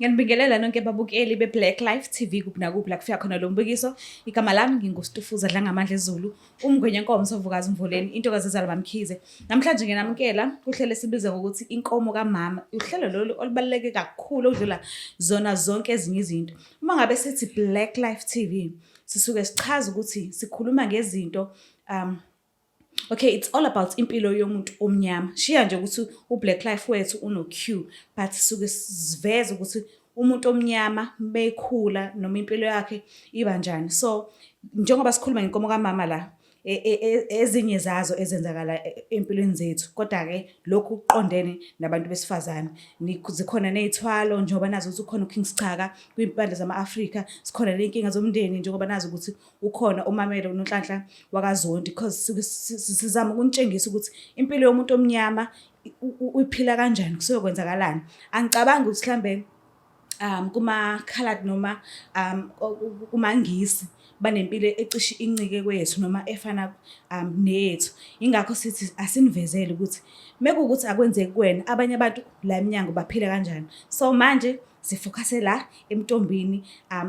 Ngiyanibingelela nonke babukeli be-Black Life TV kuphi nakuphi la kufika khona lo mbukiso. Igama lami nginguStufuza Dlangamandla Zulu, umngwenya nkomo sovukazi Mvoleni, intokazi ezalwa bamkhize. Namhlanje nginamukela kuhlelo esibiza ngokuthi inkomo kamama. Uhlelo lolu olubaluleke kakhulu okudlula zona zonke ezinye izinto. Uma ngabe sithi Black Life TV, sisuke sichaza ukuthi sikhuluma ngezinto okay, it's all about impilo yomuntu omnyama. Shiya nje ukuthi u-Black Life wethu uno-Q, but suke siveze ukuthi umuntu omnyama bekhula noma impilo yakhe iba njani. So njengoba sikhuluma ngenkomo kamama la, ezinye zazo ezenzakala empilweni zethu, kodwa-ke lokhu kuqondene nabantu besifazane. Zikhona ney'thwalo njengoba nazi ukuthi ukhona uKing Schaka kwimpande zama-Afrika, zikhona ney'nkinga zomndeni njengoba nazi ukuthi ukhona umamelo uNonhlanhla wakaZondi, because sizama ukunitshengisa ukuthi impilo yomuntu omnyama uyiphila kanjani, kusuke kwenzakalani. Angicabangi ukuthi mhlambe kuma-coloured noma kumaNgisi banempilo ecishe incike kwethu noma efana neyethu. Ingakho sithi asinivezele ukuthi mekuwukuthi akwenzeki kuwena, abanye abantu la emnyango baphila kanjani. So manje sifokhase la emntombini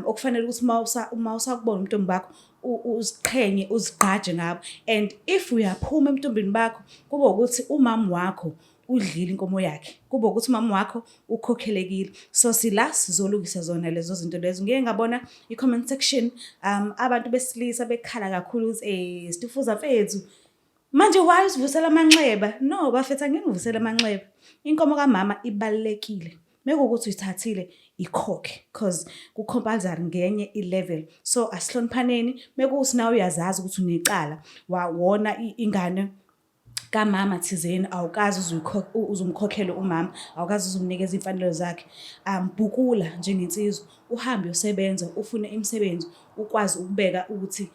okufanele ukuthi uma usakubona ubuntombi bakho uziqhenye, uzigqaje ngabo. And if uyaphuma ebuntombini bakho, kube ukuthi umama wakho udlile inkomo yakhe, kube ukuthi umama wakho ukhokhelekile. So sila sizolungisa zona lezo zinto lezo. Ngike ngabona i-comment section abantu besilisa bekhala kakhulu ukuthi Stufuza mfethu, manje why usivusela amanxeba? No bafethu, angeke ngivusele amanxeba. Inkomo kamama ibalulekile. Mekuwukuthi uyithathile, ikhokhe, cause ku-compulsory ngenye i-level. So asihloniphaneni. Mekuwukuthi nawe uyazazi ukuthi unecala, wona ingane kamama thizeni, awukaze uzumkhokhele umama, awukaze uzumnikeza iy'mfanelo zakhe. Bhukula njengensizwa, uhambe uyosebenza, ufune imisebenzi, ukwazi ukubeka ukuthi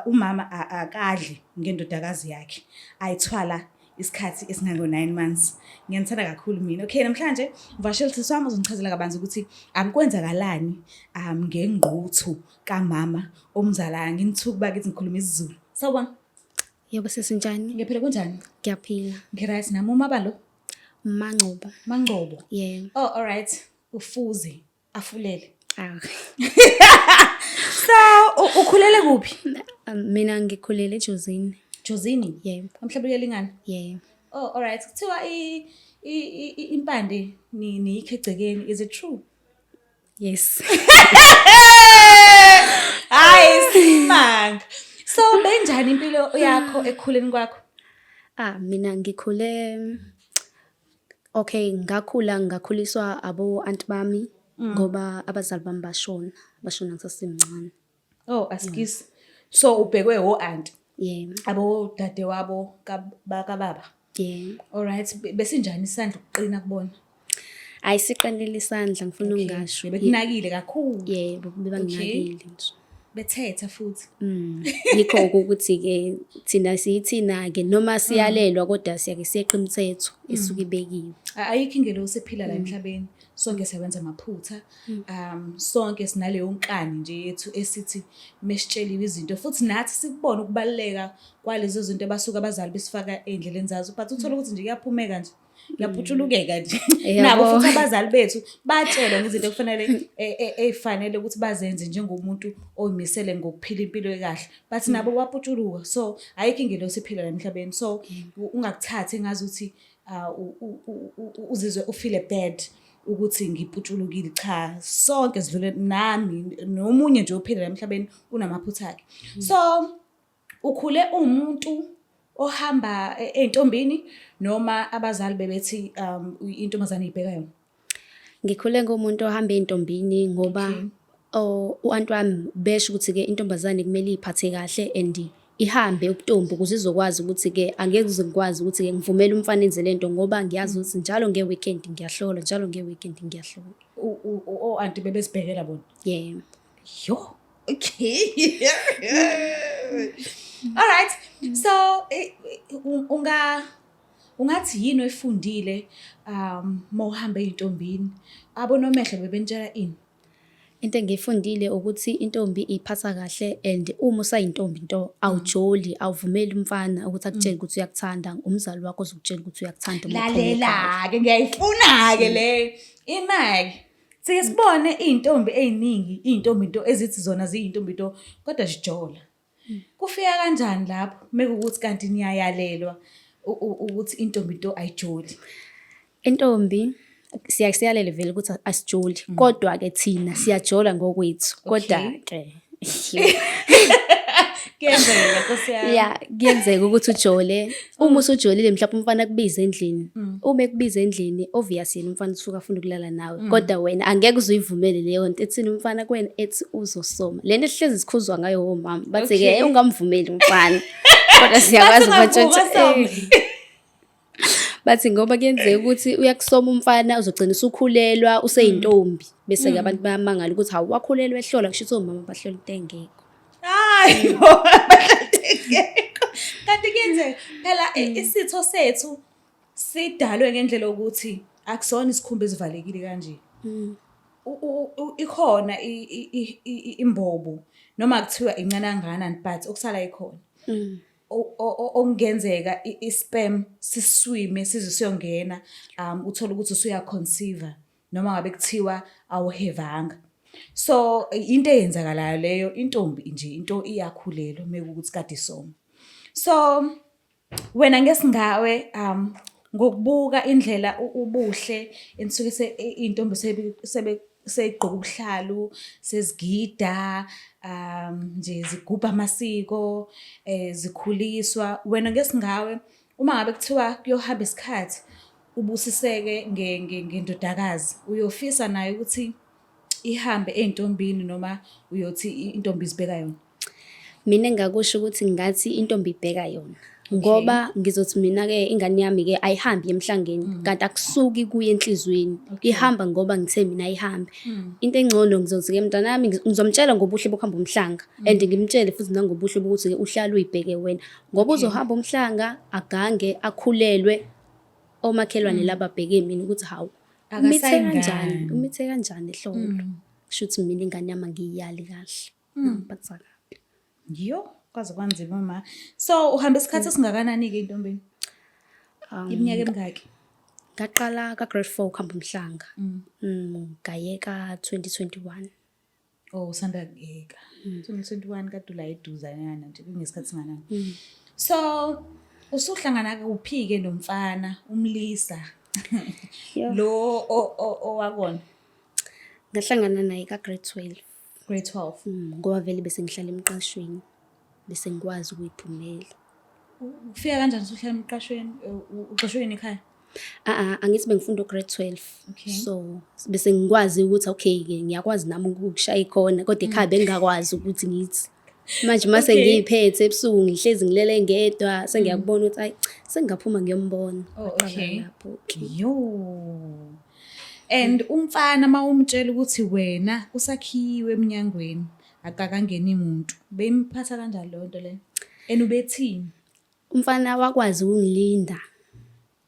umama akadli ngendodakazi yakhe ayithwala isikhathi esingango-9 months. Ngiyanithanda kakhulu mina. Okay, namhlanje ngivakashele usisi wami ozongichazela kabanzi ukuthi kwenzakalani ngengquthu kamama omzalayo. Nginithuka bakithi, ngikhuluma isiZulu. Sawubona. Yebo sisi, njani? Ngiyaphila, kunjani? Ngiyaphila. Ngi-right nami. Umaba lo? Mangcobo. Mangcobo. Yeah. Oh, all right. Ufuze afulele. Ah. So, ukhulele kuphi? Mina ngikhulele eJozini. Jozini? Yebo. Umhlaba uyalingana? Yeah. Oh, all right. Kuthiwa impande ni niyikhe egcekeni. Is it true? Yes. Hayi simanga. So benjani impilo yakho ekukhuleni kwakho? Ah, mina ngikhule, okay, ngakhula ngakhuliswa abo aunt bami ngoba abazali bami bashona ngisasemncane. Oh, askis. So ubhekwe o aunt? Yeah. Abo dade wabo kababa. Yeah. All right, besinjani isandla ukuqina kubona? Ayisiqinile isandla, ngifuna ukungasho. Bekunakile kakhulu. Yebo, bebanginakile nje. Bethetha futhi. Yikho ukuthi-ke thina siyithina-ke noma siyalelwa, kodwa siyake siyeqa imithetho esuke ibekiwe. Ayikho ingelosi ephila la emhlabeni. Sonke siyawenza amaphutha. Sonke sinaleyo nkani nje yethu esithi mesitsheliwe izinto, futhi nathi sikubona ukubaluleka kwalezo zinto abasuke abazali besifaka ey'ndleleni zazo, but uthole ukuthi nje kuyaphumeka nje, kuyaputshulukeka nje. Nabo futhi abazali bethu batshelwa ngezinto ekufanele ey'fanele ukuthi bazenze njengomuntu oyimisele ngokuphila impilo ekahle, but nabo baputshuluka. So ayikho ingelosi ephila la emhlabeni, so ungakuthathi engazuthi uzizwe ufile bad ukuthi ngiputshulukile. Cha, sonke sidlule, nami nomunye nje ophila la emhlabeni unamaphutha akhe. So ukhule uwumuntu ohamba ey'ntombini noma abazali bebethi intombazane ibheka yona? Ngikhule ngumuntu ohamba ey'ntombini ngoba u-anti wami besho ukuthi-ke intombazane kumele iy'phathe kahle and ihambe ubuntombi ukuze izokwazi ukuthi-ke angeke uze ngikwazi ukuthi-ke ngivumele umfana enze le nto, ngoba ngiyazi ukuthi njalo nge-weekend ngiyahlola, njalo nge-weekend ngiyahlola. O-anti bebezibhekela bona? Yeah. Yo, okay. All right. So ungathi yini oyifundile mawuhamba ey'ntombini? Abonomehlo bebenitshela ini? Into engiyifundile ukuthi intombi iy'phatha kahle and uma usayintombi nto awujoli, awuvumeli umfana ukuthi akutshele ukuthi uyakuthanda, umzali wakho ozokutshela ukuthi uyakuthanda uma uphuma ekhaya. Lalela-ke, ngiyayifuna-ke leyo. Ima-ke. Sike sibone iy'ntombi ey'ningi, iy'ntombi nto ezithi zona ziyintombi nto kodwa zijola. Kufika kanjani lapho mekuwukuthi kanti niyayalelwa ukuthi intombi nto ayijoli? Intombi siyaye siyalele vele ukuthi asijoli, kodwa-ke thina siyajola ngokwethu. Kodwa-ke Kuyenzeka Nkosi yami. Ya, kuyenzeka ukuthi ujole. Uma usujolile mhlawumbe umfana akubize endlini. Uma ekubiza endlini, obvious yena umfana usuke afuna ukulala nawe. Kodwa wena angeke uze uyivumele leyo nto. Ethini umfana kuwena ethi uzosoma. Le nto esihlezi sikhuzwa ngayo omama. Bathi-ke "Eh, ungamvumeli umfana. Kodwa siyakwazi Bathi ungavuma ukubatshontsha. some. Bathi ngoba kuyenzeka ukuthi uyakusoma umfana uzogcina usukhulelwa useyintombi. Bese-ke abantu bayamangala ukuthi hawu wakhulelwa ehlola kusho ukuthi omama bahlola into engekho. Hayi bo, ngekho. Kanti kuyenzeka phela isitho sethu sidalwe ngendlela yokuthi akusona isikhumba esivalekile kanje. Ikhona imbobo noma kuthiwa incane kangakanani but okusala ikhona. Okungenzeka i-sperm siswime size siyongena uthole ukuthi usuya-conceive noma ngabe kuthiwa awuhevanga. So into eyenzakalayo leyo intombi nje into iyakhulelwa mekuwukuthi kade isoma. So wena ngesingawe ngokubuka indlela ubuhle enisuke iy'ntombi seyigqoka ubuhlalu sezigida nje zigubha amasiko zikhuliswa wena ngesingawe uma ngabe kuthiwa kuyohamba isikhathi ubusiseke ngendodakazi uyofisa nayo ukuthi ihambe ey'ntombini noma uyothi intombi izibeka yona? Mina engingakusho ukuthi ngathi intombi ibheka yona. Ngoba ngizothi mina-ke ingane yami-ke ayihambi emhlangeni kanti akusuki kuye enhliziyweni. Ihamba ngoba ngithe mina ayihambe. Into engcono ngizothi-ke mntanami ngizomtshela ngobuhle bokuhamba umhlanga and ngimtshele futhi nangobuhle bokuthi-ke uhlale uyibheke wena. Ngoba uzohamba umhlanga agange akhulelwe omakhelwane laba bheke mina ukuthi hawu umithe kanjani, umithe kanjani ehlolo. Kusho ukuthi mina ingane yami angiyiyali kahle. Ngiphatha kabi. Yo, kwaze kwanzima ma. So uhambe isikhathi esingakanani-ke entombini? Iminyaka emingaki? Ngaqala ka-grade 4 ukuhamba umhlanga. Ngayeka 2021. Oh, usanda kuyeka. 2021 kade ula eduzanyana nje kungesikhathi singanani. So usuhlangana kuphi-ke nomfana umlisa lo owakona? Ngahlangana naye ka-grade 12. Grade 12. Ngoba vele bese ngihlala emqashweni, bese ngikwazi ukuyiphumela. Ufika kanjani usuhlala emqashweni? Uxoshwe yini ekhaya? A-a, angithi bengifunda u-grade 12. So bese ngikwazi ukuthi okay-ke ngiyakwazi nami ukushaya ikhona kodwa ekhaya bengingakwazi ukuthi ngithi. Manje mase ngiyiphethe ebusuku ngihlezi ngilele ngedwa sengiyakubona ukuthi ayi sengingaphuma ngiyombona. Oh, Ngaqala okay. lapho-ke. Yo. And umfana uma umtshela ukuthi wena kusakhiwe emnyangweni akakangeni muntu, beyimphatha kanjani leyo nto leyo? And ubethini? Umfana wakwazi ukungilinda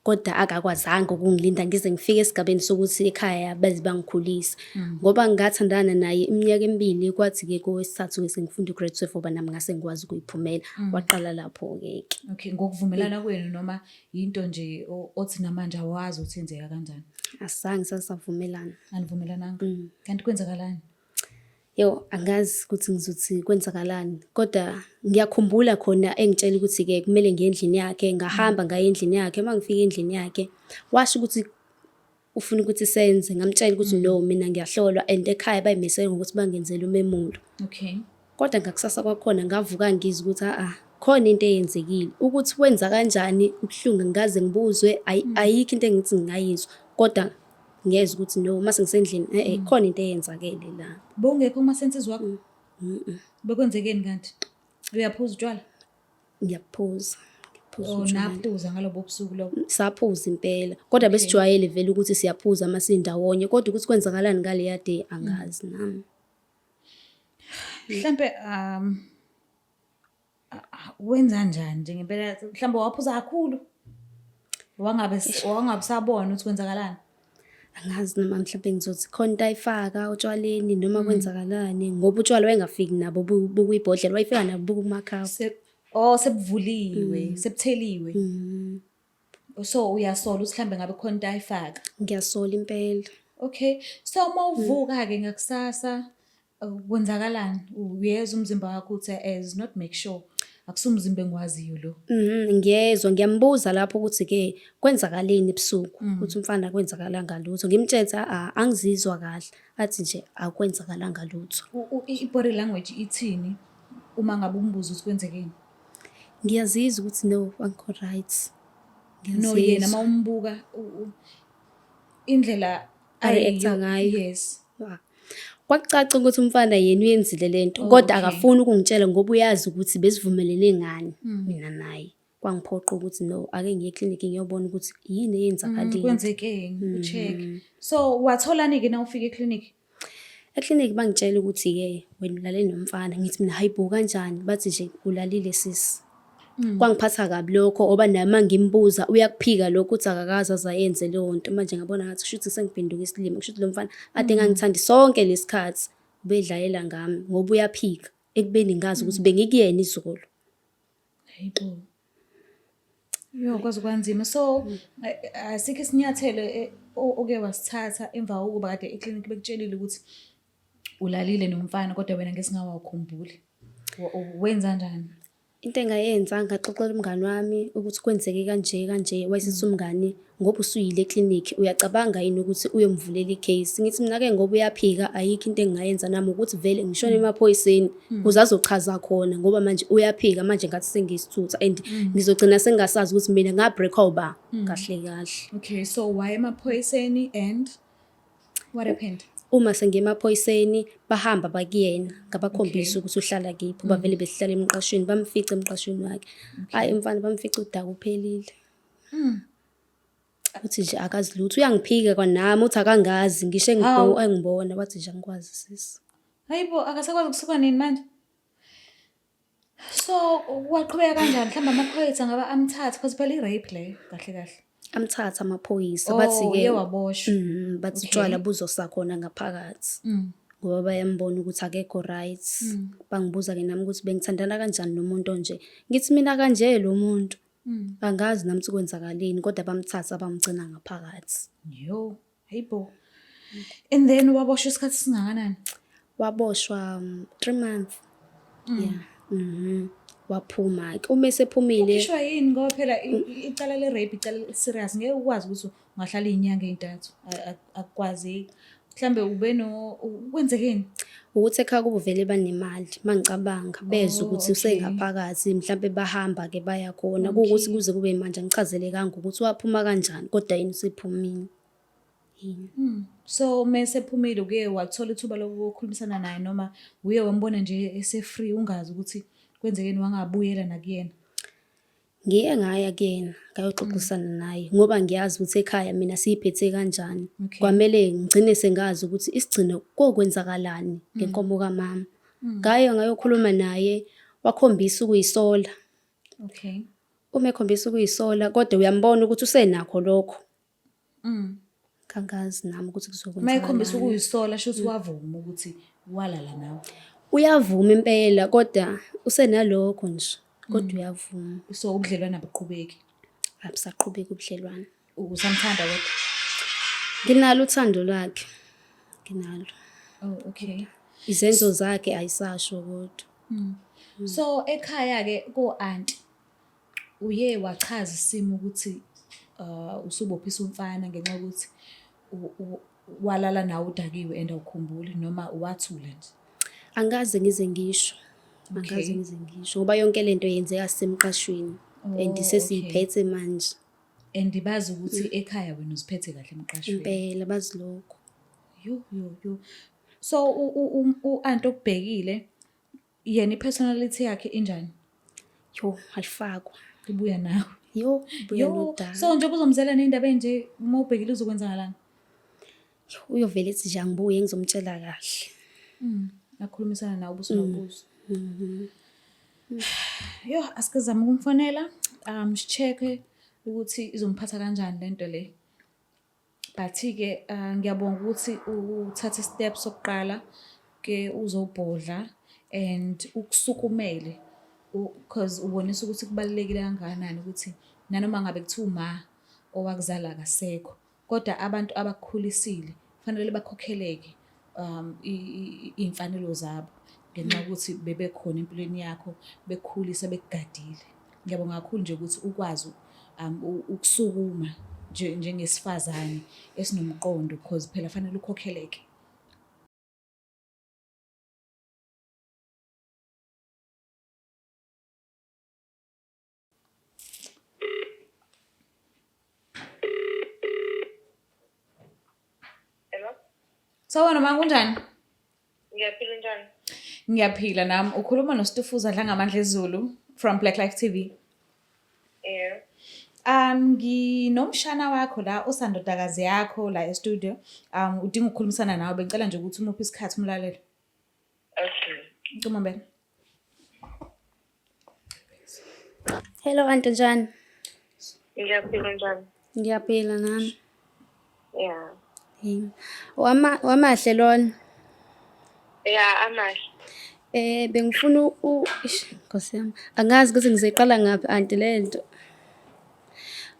kodwa akakwazanga ukungilinda ngize ngifike esigabeni sokuthi ekhaya baze bangikhulise. Ngoba ngathandana naye iminyaka emibili kwathi-ke kowesithathu-ke sengifunda u-grade 12 ngoba nami ngase ngikwazi ukuyiphumela. Waqala lapho-ke ke. Okay, ngokuvumelana kwenu noma yinto nje othi namanje awazi ukuthi yenzeka kanjani? Asizange sasavumelana. Anivumelananga? Kanti kwenzakalani? Yo, angazi ukuthi ngizothi kwenzakalani kodwa ngiyakhumbula khona engitshela ukuthi-ke kumele ngiye endlini yakhe. Ngahamba ngaya endlini yakhe, uma ngifika endlini yakhe washo ukuthi ufuna ukuthi senze. Ngamtshela ukuthi no, mina ngiyahlolwa and ekhaya bayimisele ngokuthi bangenzele umemulo. Kodwa ngakusasa kwakhona ngavuka ngizwa ukuthi a-a khona into eyenzekile. Ukuthi wenza kanjani ubuhlungu angikaze ngibuzwe, ayikho into engithi ngingayizwa kodwa ngezwa ukuthi no mase ngisendlini e-e khona into eyenzakele la. Bowungekho kuma-senses wakho? Bekwenzekeni kanti? Uyaphuza utshwala? Ngiyaphuza. Ngiyaphuza Oh, utshwala. naphuza ngalobo busuku lobo. Saphuza impela. Kodwa besijwayele vele ukuthi siyaphuza uma sindawonye kodwa ukuthi kwenzakalani ngaleya day angazi nami. Mhlampe wenza njani nje ngempela mhlambe waphuza kakhulu wangabe wangabe usabona ukuthi kwenzakalani? Angazi noma mhlampe ngizothi khona into ayifaka otshwaleni noma kwenzakalani ngoba utshwala wayengafiki nabo bukuyibhodlela wayefika nabo bukumakhaphu. Oh sebuvuliwe, sebutheliwe. So uyasola ukuthi mhlambe ngabe khona into ayifaka. Ngiyasola impela. Okay. So uma uvuka-ke ngakusasa kwenzakalani? Uyezwa umzimba wakho uthi as not make sure. Akusumzimba engiwaziyo lo. Ngiyezwa ngiyambuza lapho ukuthi-ke kwenzakaleni ebusuku, uthi umfana akwenzakalanga lutho. Ngimtshele ukuthi a-a angizizwa kahle, athi nje akwenzakalanga lutho. I-body language ithini uma ngabe umbuza ukuthi kwenzekeni? Ngiyazizwa ukuthi no, angikho right. No, yena Ngiyazizwa. uma umbuka indlela A-react-a ayiyo, ngayo. Yes. Wa. Kwakucaca ukuthi umfana yena uyenzile lento, Oh, kodwa okay. akafuni ukungitshela ngoba uyazi ukuthi besivumelene ngani mina naye. Kwangiphoqa ukuthi no, ake ngiye eklinikhi ngiyobona ukuthi yini eyenzakalile. Kwenzekeni, u-check. So watholani-ke na ufika eklinikhi? Eklinikhi bangitshela ukuthi-ke wena ulale nomfana. Ngithi mina hayi bo, kanjani? Bathi nje ulalile sisi. Kwangiphatha kabi lokho ngoba nami uma ngimbuza uyakuphika lokho uthi akakaze aze ayenze leyo nto. Manje ngabona ngathi kushuthi sengiphenduka isilima, kushuthi lo mfana ade engangithandi sonke lesikhathi ubedlalela ngami ngoba uyaphika ekubeni ngazi ukuthi bengikuyena izolo. Hayibo. Yo, kwaze kwanzima. So asikho isinyathelo oke wasithatha emva kokuba kade eklinikhi bekutshelile ukuthi ulalile nomfana kodwa wena ngesingawakhumbuli. Wenza kanjani? Into engayenza ngaxoxela umngani wami ukuthi kwenzeke kanje kanje, wayesethi umngani ngoba usuyile eklinikhi uyacabanga yini ukuthi uyomvulela i-case? Ngithi mina-ke ngoba uyaphika ayikho into engingayenza nami ukuthi vele ngishone emaphoyiseni ukuze azochaza khona ngoba manje uyaphika manje ngathi sengiyisithutha and ngizogcina sengingasazi ukuthi mina nga-break-wa uba kahle kahle. Okay, so waya emaphoyiseni and what happened? Uma sengiye emaphoyiseni bahamba bakuyena ngabakhombisa ukuthi uhlala kephi ngoba vele besihlala emqashweni, bamfica emqashweni wakhe. Hhayi umfana bamfica udaka uphelile. Uthi nje akazi lutho, uyangiphika kwanami uthi akangazi ngisho Hawu. engibona wathi nje angikwazi sisi. Hayibo, akasakwazi kusuka nini manje? So waqhubeka kanjani? Mhlawumbe amaphoyisa ngaba amthatha because phela i-rape leyo kahle kahle. Amthatha amaphoyisa Oh, bathi-ke uye waboshwa. Bathi Okay. utshwala buzosa khona ngaphakathi. Ngoba bayambona ukuthi akekho right. Bangibuza-ke nami ukuthi bengithandana kanjani nomuntu onje. Ngithi mina kanje lo muntu. Angazi nami ukuthi kwenzakaleni kodwa bamthatha bamgcina ngaphakathi. Yo, hayibo. And then waboshwa isikhathi esingakanani? Waboshwa 3 months. Yeah. Waphuma-ke. Uma esephumile Ukhishwa yini ngoba phela icala le-rape icala eli-serious, ngeke ukwazi ukuthi ungahlala iy'nyanga ey'ntathu, akukwazeki. Mhlambe ube no kwenzekeni? Ukuthi ekhaya kubo vele banemali, mangicabanga bezwe Oh, ukuthi okay. usengaphakathi mhlampe bahamba-ke baya khona. Kuwukuthi kuze kube manje angichazelekanga ukuthi waphuma kanjani kodwa yena usephumile. Yini. So uma esephumile uke wathola ithuba lokukhulumisana naye noma uye wambona nje ese-free ungazi ukuthi kwenzekeni wangabuyela nakuyena? Ngiye ngaya kuyena ngayoxoxisana naye ngoba ngiyazi ukuthi ekhaya mina siyiphethe kanjani. Okay. Kwamele ngigcine sengazi ukuthi isigcino kokwenzakalani ngenkomo kamama. Ngaye ngayokhuluma naye wakhombisa ukuyisola. Okay. Uma ekhombisa ukuyisola kodwa uyambona ukuthi usenakho lokho. Kangazi nami ukuthi Uma ekhombisa kuzokwenzakalani. ukuyisola shuthi wavuma ukuthi walala nawe. Uyavuma impela kodwa usenalokho nje kodwa uyavuma. So ubudlelwane abuqhubeki. Abusaqhubeki ubudlelwane. Usamthanda kodwa? Nginalo uthando lwakhe. Nginalo. Oh, okay. Izenzo zakhe ayisasho kodwa. So ekhaya ke ko auntie uye wachaza isimo ukuthi usubophisa umfana ngenxa yokuthi walala nawe udakiwe and awukhumbuli noma wathula nje? Angikaze ngize ngisho. Angikaze ngize ngisho ngoba yonke lento yenzeka sisemqashweni and Oh, sesiyiphethe manje. And bazi ukuthi ekhaya wena uziphethe kahle emqashweni. Impela bazi lokho. Yo yo yo. So u-auntie okubhekile yena i-personality yakhe injani? Yo, alifakwa. Ibuya nawe. Yo, ibuya Yo, nodaba. so njengoba uzomzela ney'ndaba ey'nje uma ubhekile uzokwenzakalani? Uyovele ethi nje angibuye ngizomtshela kahle. Akhulumisana nawe ubuso nobuso. Yo, asike zame ukumfonela, si-check-e ukuthi izomphatha kanjani lento le. But-ke ngiyabonga ukuthi uthathe step sokuqala ke uzobhodla and ukusukumele because ubonisa ukuthi kubalulekile kangakanani ukuthi nanoma ngabe kuthiwa uma owakuzala akasekho kodwa abantu abakukhulisile Kufanele bakhokheleke iy'mfanelo zabo ngenxa yokuthi bebekhona empilweni yakho, bekukhulisa, bekugadile. Ngiyabonga kakhulu nje ukuthi ukwazi ukusukuma njengesifazane esinomqondo cause phela fanele ukhokheleke. Hello? Sawubona ma, kunjani? Ngiyaphila njani? Ngiyaphila nami. Ukhuluma noStufuza Dlangamandla Zulu from Black Life TV. Yeah. Nginomshana wakho la osandodakazi yakho la e-studio. Udinga ukukhulumisana nawe, bengicela nje ukuthi umuphe isikhathi umlalele. Okay. Cima mbele. Hello anti, njani? Ngiyaphila njani? Ngiyaphila nami. Yeah. Yimi. Wamahle lona. Yeah, amahle. Bengifuna u ish Nkosi yami. Angazi ukuthi ngizoyiqala ngaphi anti lento.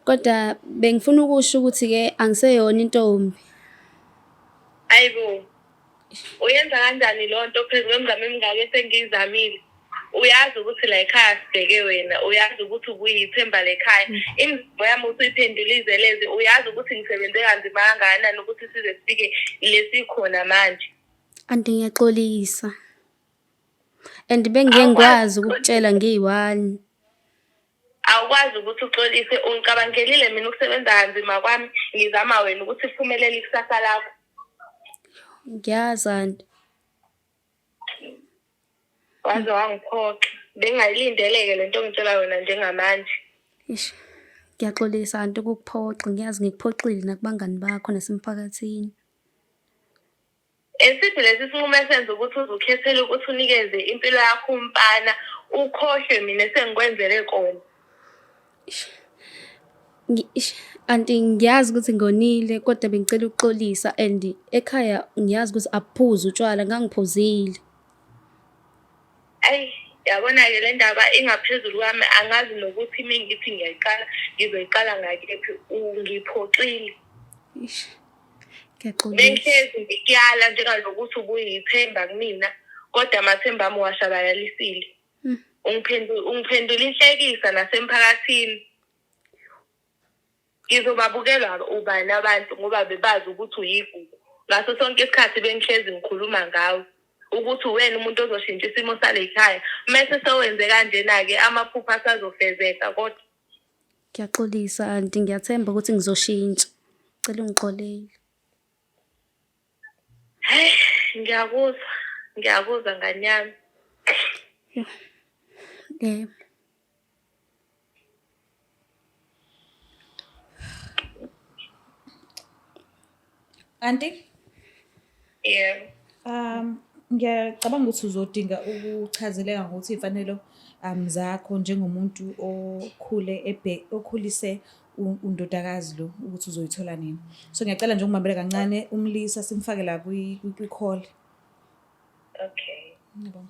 Kodwa bengifuna ukusho ukuthi ke angiseyona intombi. Ayibo. Uyenza kanjani leyo nto phezu kwemizamo emingaka esengiyizamile? Uyazi ukuthi la ekhaya sibheke wena, uyazi ukuthi ubuyithemba lekhaya. Imizamo yami usuyiphendula izeleze, uyazi ukuthi ngisebenze kanzima kangakanani ukuthi size sifike lesikhona manje. Anti ngiyaxolisa. And bengike ngikwazi ukukutshela ngiyi-one. Awukwazi ukuthi uxolise, ungicabangelile mina ukusebenza kanzima kwami, ngizama wena ukuthi kuphumelele ikusasa lakho. Ngiyazi anti. Waze wangiphoxa. Bengingayilindele-ke le nto ongitshela yona njengamanje. Eish, ngiyaxolisa anti ukukuphoxa, ngiyazi ngikuphoxile nakubangani bakho nasemphakathini. Esiphi lesi sinqumo esenza ukuthi uze ukhethele ukuthi unikeze impilo yakho umfana, ukhohlwe mina esengikwenzele kona? Eish, anti ngiyazi ukuthi ngonile kodwa bengicela ukuxolisa and ekhaya ngiyazi ukuthi abuphuzi utshwala, ngangiphuzile. Ayi, yabona-ke le ndaba ingaphezulu kwami, angazi nokuthi uma ngithi ngiyayiqala ngizoyiqala ngakephi, ungiphoxile. Eish, ngiyaxolisa. Bengihlezi ngikuyala njengalokuthi ubuyithemba kumina, kodwa amathemba ami uwashabalalisile. Ungiphendula inhlekisa nasemphakathini. Ngizobabukela ubani abantu ngoba bebazi ukuthi uyigugu. Ngaso sonke isikhathi bengihlezi ngikhuluma ngawe ukuthi uwena umuntu ozoshintsha isimo sale khaya. Mese sewenze kanjena-ke amaphupho asazofezeka kodwa. Ngiyaxolisa anti, ngiyathemba ukuthi ngizoshintsha. Ngicela ungixolele. Hey, ngiyakuzwa, ngiyakuzwa ngane yami. Yebo. Anti? Yebo. Ngiyacabanga ukuthi uzodinga ukuchazeleka ngokuthi iy'mfanelo zakho njengomuntu okhule okhulise undodakazi lo ukuthi uzoyithola nini. So ngiyacela nje ungibambele kancane umlisa simfake la kwi-call. Okay. Ngiyabonga.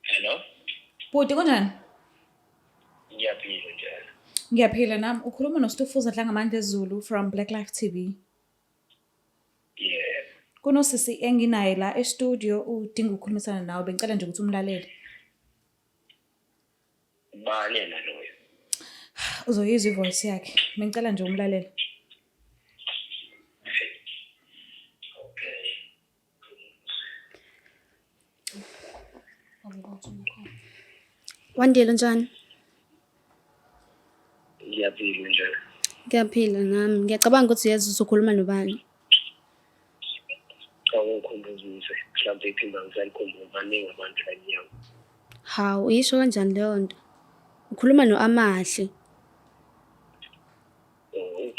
Hello? Bhuti kunjani? Ngiyaphila njalo. Ngiyaphila nami. Ukhuluma noStufuza Dlangamandla Zulu from Black Life TV. Yebo. Kunosisi enginaye la e-studio udinga ukukhulumisana nawe, bengicela nje ukuthi umlalele. Ubani yena loyo? Uzoyizwa ivoice yakhe. Bengicela nje umlalele. Okay. Wandile unjani? Ngiyaphila nje. Ngiyaphila nami. Ngiyacabanga ukuthi uyazi ukuthi ukhuluma nobani. Cha ungikhumbuzise. Mhlawumbe iphimbo angisalikhumbuli baningi abantu la emnyango. Hawu, uyisho kanjani leyo nto? Ukhuluma no-Amahle. Oh,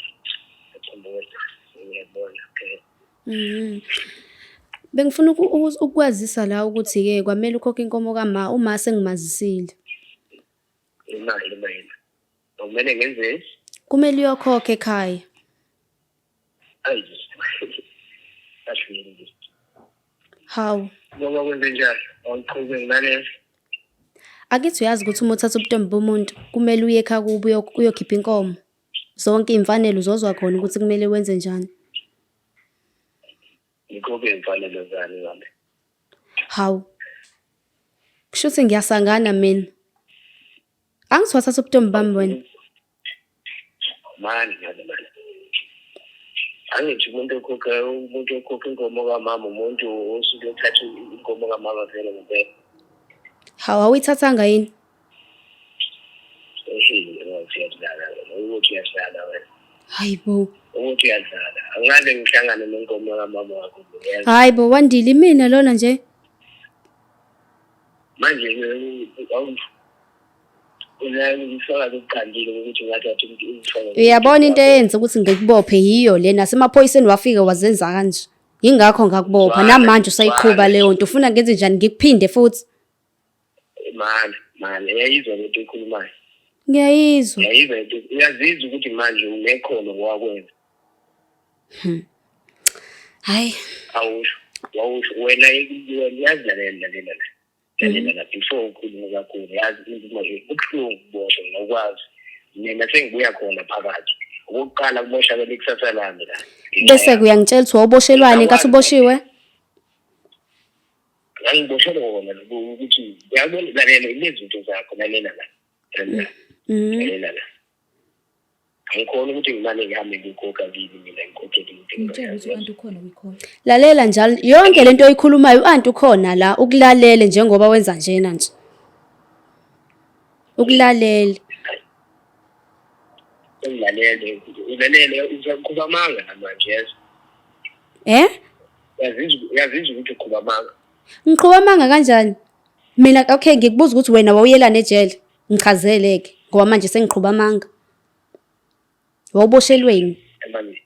ngiyakhumbula. Ngiyabona. Okay. Bengifuna ukukwazisa la ukuthi-ke kwamele ukhokhe inkomo kama, uma sengimazisile. Imali mina. Kumele ngenzeni? Kumele uyokhokha ekhaya. Ayi. Kahle nje. Hawu. Ngoba kwenze njalo, awuqhube ngilalele. Akithi uyazi ukuthi uma uthatha ubuntombi bomuntu kumele uye ekhaya kubo uyokhipha inkomo. Zonke iy'mfanelo uzozwa khona ukuthi kumele wenze njani. Ngikhokhe iy'mfanelo zani ngabe? Hawu. Kushuthi ngiyasangana mina. Angithi wathatha ubuntombi bami wena. Mani mani mani. Angithi umuntu okhokha umuntu okhokha inkomo kamama umuntu osuke ethatha inkomo kamama vele ngempela. Hawu awuyithathanga yini? Ehhe, ukuthi uyadlala wena, ukuthi uyadlala wena. Hayi bo. Ukuthi uyadlala. Angaze ngihlangane nenkomo kamama wakho. Uyazi. Hayi bo Wandile imina lona nje. Manje Uyabona into eyenza ukuthi ngikubophe yiyo le nasemaphoyiseni wafika wazenza kanje. Yingakho ngakubopha namanje usayiqhuba leyo nto ufuna ngenze njani ngikuphinde futhi? Mani, mani, uyayizwa lento oyikhulumayo. Ngiyayizwa. Uyayizwa lento, uyazizwa ukuthi manje unekhono ngowakwenza. Hayi. Awusho, wawusho wena wena uyazi lalela lalela la. Lalela la before ukhulume kakhulu yazi into kubuhlungu ukuboshwa ngokwazi. Mina sengibuya khona phakathi. Okokuqala kumoshakele ikusasa lami la. Bese kuyangitshela ukuthi wawuboshelwani ngenkathi uboshiwe? Ngangiboshelwe kona lokhu ukuthi uyabona lalela inezinto zakho lalela la. Lalela. Lalela la. Angikhona ukuthi ngimane ngihambe ngikhokha kini mina ngikhokhele into. Ngitshela ukuthi u-anti ukhona kwikhona. Lalela njalo yonke lento oyikhulumayo u-anti ukhona la ukulalele njengoba wenza njena nje. Ukulalele. Ngilalele, ulalele uqhuba amanga namanje yes. Eh? Uyazizwa uyazizwa ukuthi uqhuba amanga. Ngiqhuba amanga kanjani? Mina okay ngikubuza ukuthi wena wawuyelana ejele. Ngichazele-ke ngoba manje sengiqhuba amanga. Wawuboshelweni? Manje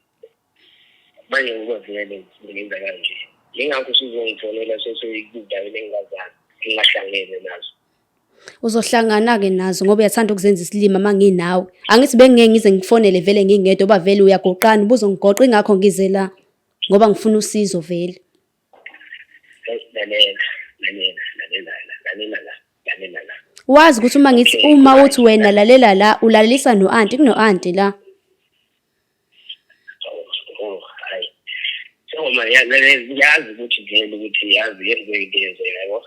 manje ngoba vele ngenza kanje. Yingakho usuzongifonela seseyindaweni engingazazi engingahlangene nazo. Uzohlangana-ke nazo ngoba uyathanda ukuzenza isilima uma nginawe. Angithi bengingeke ngize ngikufonele vele ngingedwa oba vele uyagoqana ubuzongigoqa ingakho ngize la ngoba ngifuna usizo vele. Lalela, lalela, lalela la, lalela la, lalela la. Wazi ukuthi uma ngithi uma uthi wena lalela la ulalelisa no-anti kuno-anti la. Oh, hayi. So ma ya ngiyazi ukuthi vele ukuthi yazi yenziwe into eyenzeka yabo.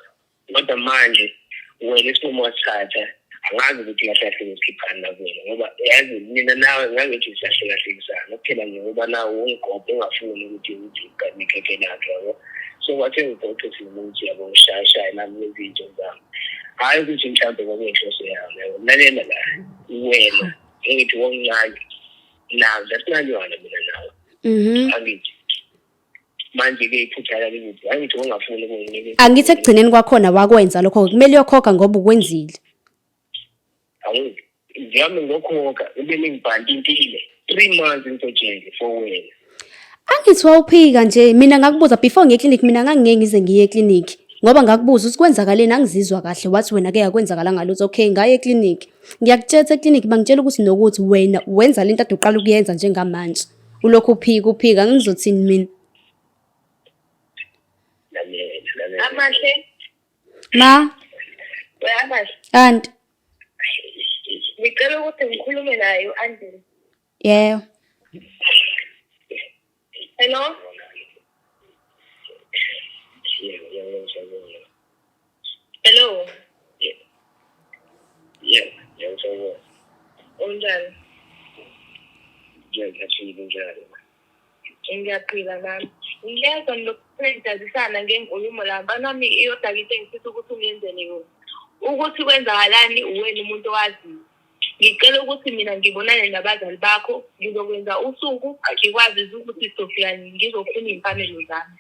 Kodwa manje wena isinqumo wasithatha angazi ukuthi kahle kahle ngizikhiphani la kuwena ngoba yazi mina nawe ngangithi siyahlekahlekisana kuphela nje ngoba nawe ungigobhe ungafuni ukuthi uthi ikhekhe lakhe yabo. So kwathe ngigoqe simuthi yabo ngishayashaye nami ngenze izinto zami. Hhayi ukuthi mhlawumbe kwakuyinhloso yami yabo. Lalela la wena engithi womncane nazo asinalwana mina nawe. Angithi manje-ke iphutha lalikuphi angithi ungafuni ukunginika Angithi ekugcineni kwakhona wakwenza lokho kumele uyokhokha ngoba ukwenzile. Angithi ngihame ngokhokha ube ningibhantintile 3 months ngisejele for wena. Angithi wawuphika nje mina ngakubuza before ngiye clinic mina ngangingeke ngize ngiye clinic ngoba ngakubuza ukuthi kwenzakaleni angizizwa kahle wathi wena ke akwenzakalanga lutho okay ngaye clinic ngiyakutshela eclinic bangitshela ukuthi nokuthi wena wenza lento ade uqala ukuyenza njengamanje ulokhu uphika uphika ngizothini mina. Lalela, lalela. Amahle, Ma we Amahle, aunt ngicela ukuthi ngikhulume naye u-Andile. Yebo. Hello? Yebo, yebo, ngiyabona. Hello, Yebo, yebo, ngiyabona. unjani? Ngiyaphila njalo. Ngiyaphila nami. Ngiyezwa nilokhu nidadisana ngenkulumo la. Mfana wami iyodwa into engifisa ukuthi ungenzele yona. Ukuthi kwenzakalani uwena umuntu owaziyo. Ngicela ukuthi mina ngibonane nabazali bakho, ngizokwenza usuku ngikwazi ukuthi sizofika nini ngizofuna iy'mfanelo zami.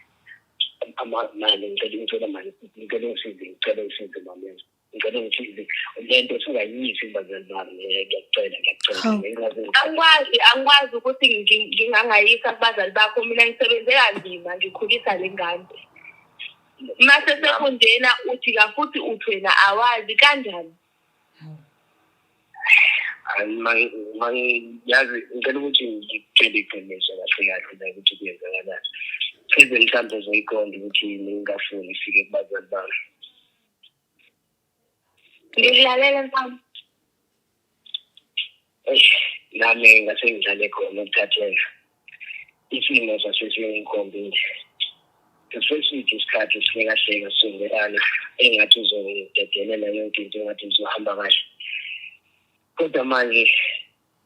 Mani ngicela ngicela mani ngicela ungisize ngicela ungisize mama ngicela ungisize lento singayiyisi kubazali bami ngiyakucela ngiyakucela. Angikwazi angikwazi ukuthi ngingangayisa kubazali bakho mina ngisebenze kanzima ngikhulisa le ngane. Mase sekunjena uthi ka futhi uthi wena awazi kanjani? Yazi ngicela ukuthi ngikutshele iqiniso kahle kahle la ukuthi kuyenzakalani. Size mhlawumbe uzoyiqonda ukuthi yini ngingafuni ifike kubazali bami. Ngikulalela mfana. Eish, nami ngase ngidlale khona ukuthatheka. Isimo sasesingikhombile. Seside isikhathi sihlekahleka sisondelana engathi uzongidedelela yonke into engathi ngizohamba kahle. Kodwa manje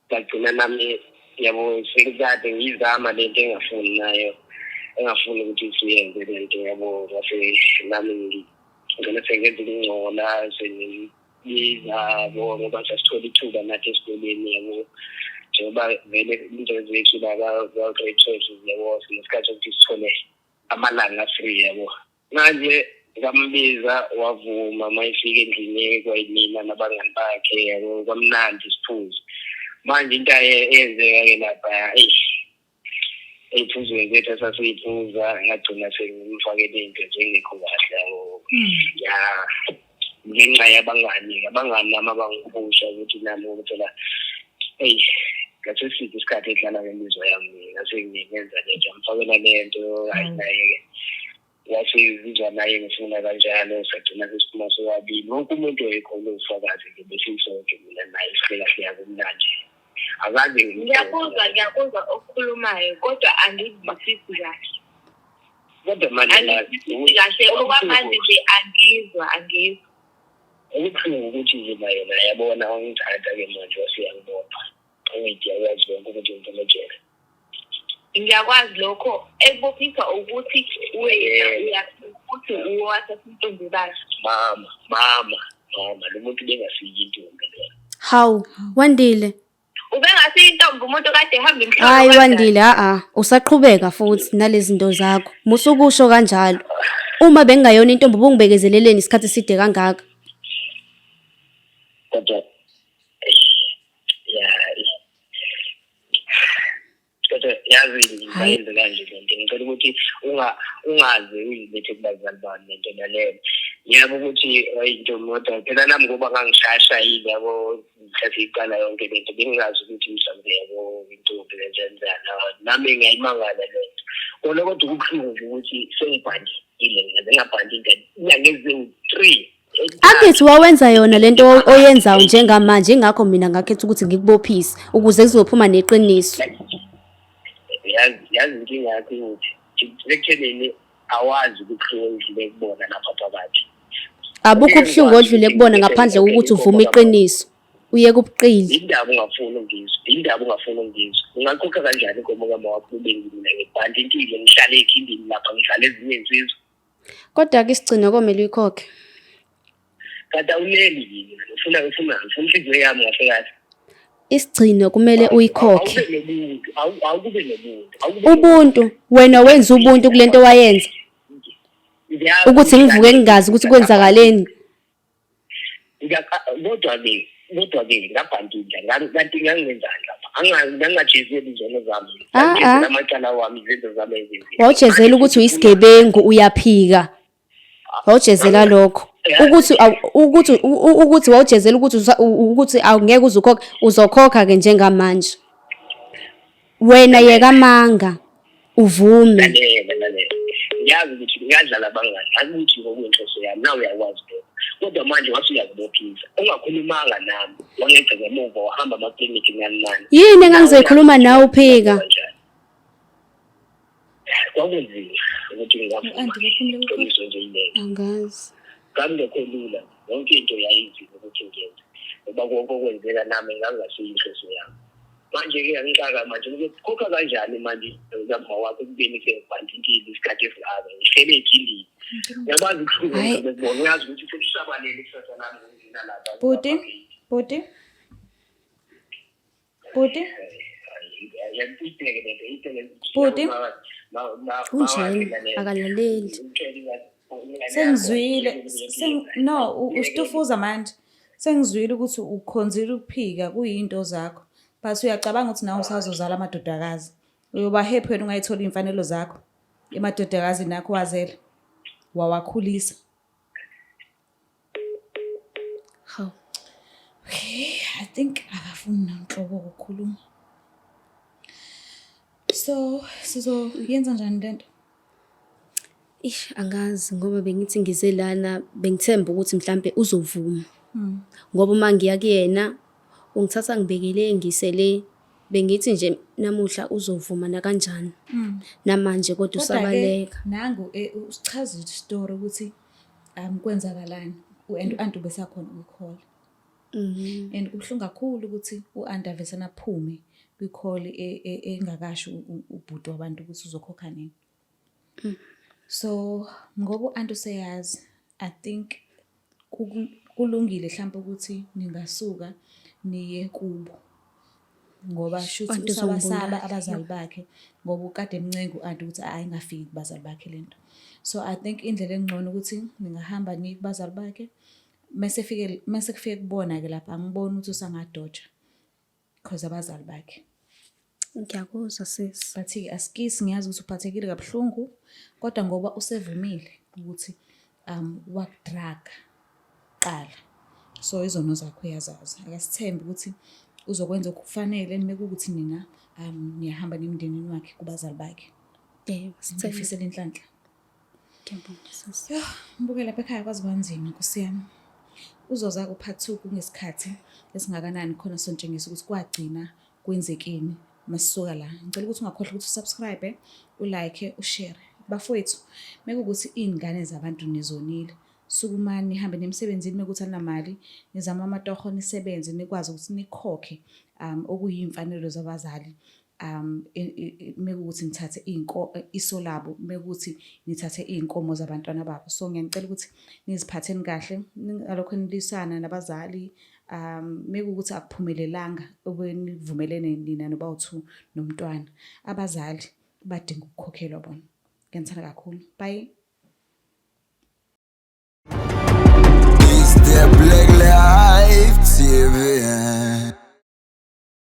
ngagcina nami yabo sekukade ngiyizama le nto engafuni nayo engafuni ukuthi siyenze le nto yabo ngase nami ngigcina sengenza ukungcola sengibiza yabo ngoba sasithola ithuba nathi esikoleni yabo njengoba vele into zethu la ka-grade 12 yabo sinesikhathi sokuthi sithole amalanga free yabo. Manje ngambiza wavuma uma efika endlini kwayimina nabangani bakhe yabo kwamnandi siphuze. Manje into eyenzeka-ke lapha eish ey'phuzweni zethu esasiyiphuza ngagcina sengimfakele into nje engekho kahle yabo. Ya ngenxa yabangani abangani nami abangiphusha ukuthi nami ngoba phela eyi ngasesiphi isikhathi edlala ngemizwa yami ngase ngenza le nto amfakela le nto hayi naye-ke wasezizwa naye ngifuna kanjalo sagcina sesiphuma sobabili wonke umuntu wayekhona ufakazi-ke besisonke mina naye sihlekahleka kumnandi akaze Ngiyakuzwa ngiyakuzwa okukhulumayo kodwa angikuzwisisi kahle. Kodwa manje Angikuzwisisi kahle okwamanje nje angizwa angizwa. Okubuhlungu ukuthi nje naye naye yabona wangithatha-ke manje waseyangibopha angithi akwazi konke ukuthi ngiphume ejele. Ngiyakwazi lokho ekubophisa ukuthi wena uyathi uwathatha intombi bakhe. Mama, mama, mama, lo muntu bengasiyi intombi lona. Hawu, Wandile. Ubengasiyi intombi umuntu kade ehamba imhlolo. Hayi Wandile, a-a, usaqhubeka futhi nalezi zinto zakho. Musukusho kanjalo. Uma bengingayona intombi ubungibekezeleleni isikhathi eside kangaka? Kodwa ya kodwa yazi ngiyenze kanje le nto ngicela ukuthi ungaze uyilethe kubazali bami le nto lalela ngiyabo ukuthi ayintombi kodwa phela nami ngoba ngangishayashayile yabo ngithathe iqala yonke le nto bengingazi ukuthi mhlawumbe yabo intombi kanjani njani nami ngiyayimangala le nto kona kodwa kubuhlungu nje ukuthi sengibhandile ngiyaze ngabhanda into inyanga eziwu-three Angithi wawenza yona lento oyenzayo njengamanje ingakho mina ngakhetha ukuthi ngikubophise ukuze kuzophuma neqiniso. Yazi yazi inkinga yakho ukuthi ekuthenini awazi ubuhlungu odlule kubona lapha phakathi. Abukho ubuhlungu odlule kubona ngaphandle kokuthi uvume iqiniso. Uyeke ubuqili. Indaba ungafuni ungizwe, indaba ungafuni ungizwe. Ungakhokha kanjani inkomo kama wakho ube ngimina ngibhanda intile ngihlale ekhindini lapha ngidlala ezinye insizwa. Kodwa-ke isigcino komele uyikhokhe. Kanti awuneli yini? Ufuna ufuna ufuna inhliziyo yami kahle kahle. Isigcino kumele uyikhokhe. Awube nobuntu, awukube nobuntu. Awukube Ubuntu, wena wenza ubuntu kulento wayenza. Ngiyazi Ukuthi ngivuke ngingazi ukuthi kwenzakaleni. Kodwa-ke kodwa-ke ngabhantinja kanti ngangenzani lapha ngangingajezeli izono zami Ah, ah. ngangijezela amacala wami izenzo zami ezimbi Wawujezela ukuthi uyisigebengu uyaphika. Wawujezela lokho. Ukuthi ukuthi ukuthi wawujezela ukuthi ukuthi awungeke uze ukhokhe uzokhokha ke njengamanje. Wena yeka amanga uvume. Lalela lalela ngiyazi ukuthi ngiyadlala abangani akuthi ngokuyinhloso yami nawe uyakwazi lokho kodwa manje wase uyakubophisa ungakhulumanga nami wangeqa ngemuva wahamba amakliniki nani nani Yini engangizoyikhuluma nawe uphika? Kwakunzima ukuthi ngingavuma U-anti baphumule kukhona. iqiniso nje yilento Angazi. Ngangekho lula yonke into yayinzima ukuthi ngiyenze ngoba konke okwenzeka nami ngangingasiyo inhloso yami. Manje-ke yangixaka manje ngizokhokha kanjani manje kamma wakho ekubeni sengibhantintile isikhathi esingaka ngihlele ejindini. Uyakwazi ubuhlungu Hhayi. ngibona uyazi ukuthi sekusabalele ikusasa lami ngokungena lapha. Bhuti, bhuti. Bhuti. Bhuti. Kunjena akalaleli. Sengizwile seng no usitufuza manje. Sengizwile ukuthi ukhonzile ukuphika kuyinto zakho. But uyacabanga ukuthi nawe usazozala amadodakazi. Uyoba happy wena ungayitholi iy'mfanelo zakho emadodakazini akho wazele wawakhulisa. Hawu. Okay, I think akafuni nanhlobo ukukhuluma. So sizoyenza njani lento? Ish angazi ngoba bengithi ngize lana bengithemba ukuthi mhlampe uzovuma. Ngoba uma ngiya kuyena ungithatha ngibekele ngise le bengithi nje namuhla uzovuma nakanjani. Namanje kodwa Kodwa-ke usabaleka. nangu usichazile isitori ukuthi kwenzakalani and u-anti ubesakhona kwi-call. And kubuhlungu kakhulu ukuthi u-anti avesane aphume kwi-call engakasho ubhuti wabantu ukuthi uzokhokha nini. So ngoba u-anti useyazi, I think kulungile hlampe ukuthi ningasuka niye kubo. Ngoba shuthi U-anti usabasaba uzongibulala. abazali bakhe ngoba ukade emncenga u-anti ukuthi ayingafiki kubazali bakhe lento. So I think indlela engcono ukuthi ningahamba niye kubazali bakhe mase fike mase kufike kubona-ke lapha angiboni ukuthi usangadoja cause abazali bakhe. Ngiyakuzwa sis. But-ke asikisi ngiyazi ukuthi uphathekile kabuhlungu kodwa ngoba usevumile ukuthi wakudraga kuqala. So izono zakhe uyazazi. Akasithembe ukuthi uzokwenza okufanele mekuwukuthi nina niyahamba nemndenini wakhe kubazali bakhe. Yebo, sithembe. Ngifisela inhlanhla. Ngiyabonga sis. Yoh, mbuke lapha ekhaya kwaze kwanzima Nkosi yami. Uzoza ku-part 2 kungesikhathi esingakanani khona sontshengisa ukuthi kwagcina kwenzekeni masisuka la. Ngicela ukuthi ungakhohlwa ukuthi usubscribe, ulike, ushare. Bafowethu, mekuwukuthi iy'ngane zabantu nizonile, sukumani nihambe nemsebenzini mekuwukuthi aninamali, nizame amatoho nisebenze nikwazi ukuthi nikhokhe okuyiy'mfanelo zabazali mekuwukuthi nithathe iso labo, mekuwukuthi nithathe iy'nkomo zabantwana babo. So ngiyanicela ukuthi niziphatheni kahle, ningalokhu nilwisana nabazali mekuwukuthi akuphumelelanga obenivumelene nina nobawu-two nomntwana. Abazali badinga ukukhokhelwa bona. Ngiyanithanda kakhulu. Bye.